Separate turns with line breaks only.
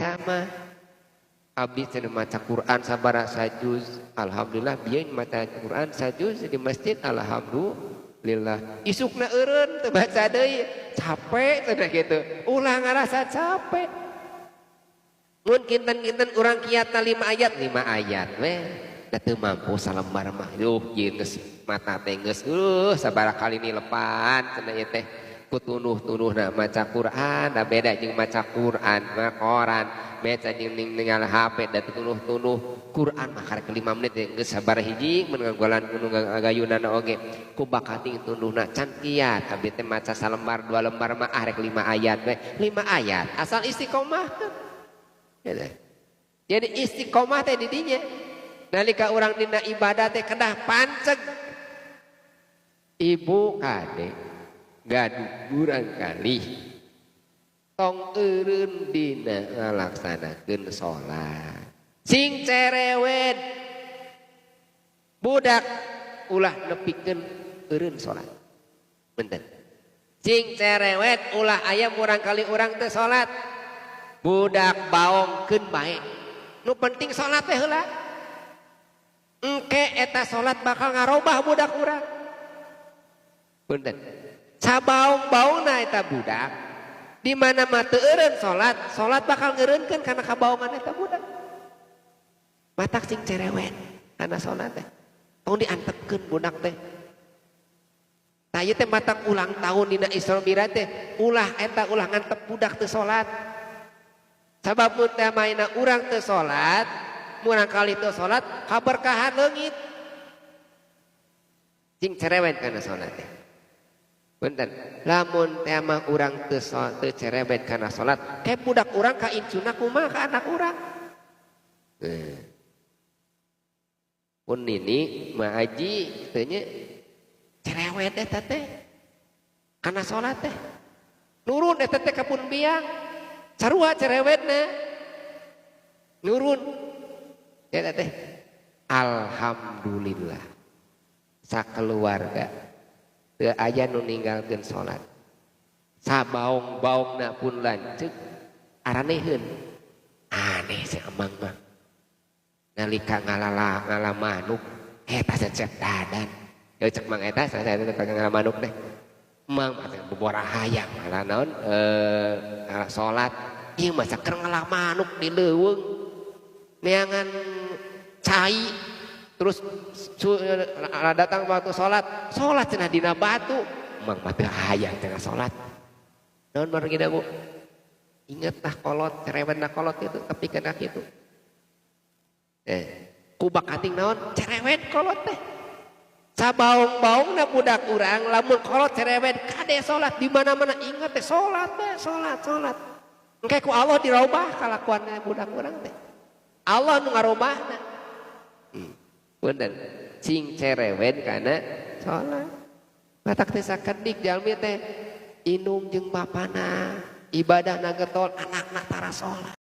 Eta mah abdi cenah maca Quran sabaraha sajuz, alhamdulillah bieu maca Quran sajuz di masjid, alhamdulillah. Isukna eureun, teu baca deui, capek cenah kitu. Ulah ngarasa capek. Mun kinten-kinten urang kiatna 5 ayat, 5 ayat we. Da teu mampu salembar mah. Duh, ieu geus mata teh geus sabaraha kali nilepan cenah ieu teh. Ku tunuh-tunuhna maca Quran, da beda jeung maca Quran mah koran, beda jeung ninggal HP, da tunuh-tunuh. Quran mah karek 5 menit geus sabaraha hiji mun ngagolan kudu ngagayunana oge. Ku bakating tunduhna can kiat, abdi teh maca salembar 2 lembar mah ah rek 5 ayat we, 5 ayat asal istiqomah. Gitu. Jadi istiqomah teh di dinya. Nalika urang dina ibadah teh kedah panceg. Ibu kade gaduh murangkalih tong eureun dina ngalaksanakeun salat. Sing cerewet budak ulah nepikeun eureun salat. Benten. Sing cerewet ulah aya murangkalih urang teu salat. Budak baongkeun bae. Nu penting salat teh heula. Engke eta salat bakal ngarobah budak urang. Punten. Sabaong-baongna eta budak di mana mah teu eureun salat, salat bakal ngeureunkeun kana kabaongan eta budak. Matak sing cerewet kana salat teh. Tong diantepkeun budak teh. Tah ieu teh matak ulang tahun dina Isra Mi'raj teh, ulah eta ulah ngantep budak teu salat. Sabab mun teh maena urang teu salat, murangkalih teu salat, kaberkahan leungit. Sing cerewet kana salat teh. Punten, lamun teh mah urang teu cerewet kana salat, ke budak urang ka incuna kumaha ka anak urang. Pun nini mah aji teh nya cerewet eta teh kana salat teh. Nurun eta teh ka pun biang. Sarua cerewetna. Nurun eta teh. Alhamdulillah sakeluarga teu aya nu ninggalkeun salat. Sabaong-baongna pun lanceuk araneheun. Aneh si emang mah. Nalika ngalala ngalamanuk eta cecep dadan. Ya cek mang eta saya teh ngalamanuk teh. Mang mah bobora hayang ngala naon ngala salat. Ieu mah saker ngalamanuk di leuweung. Neangan cai terus datang waktu salat, salat cenah dina batu. Mang mah teu hayang cenah salat. Naon margina Bu? Inget tah kolot, cerewetna kolot itu tepi kana kitu. Ku bakating naon? Cerewet kolot teh. Sabaong-baongna budak urang lamun kolot cerewet kade salat di mana-mana inget teh salat teh, salat, salat. Engke ku Allah dirobah kalakuanna budak urang teh. Allah nu ngarobahna. Punten, cing cerewet kana salat. Matak teh sakedik jalmi teh indung jeung bapana, ibadah na getol, anakna tara salat.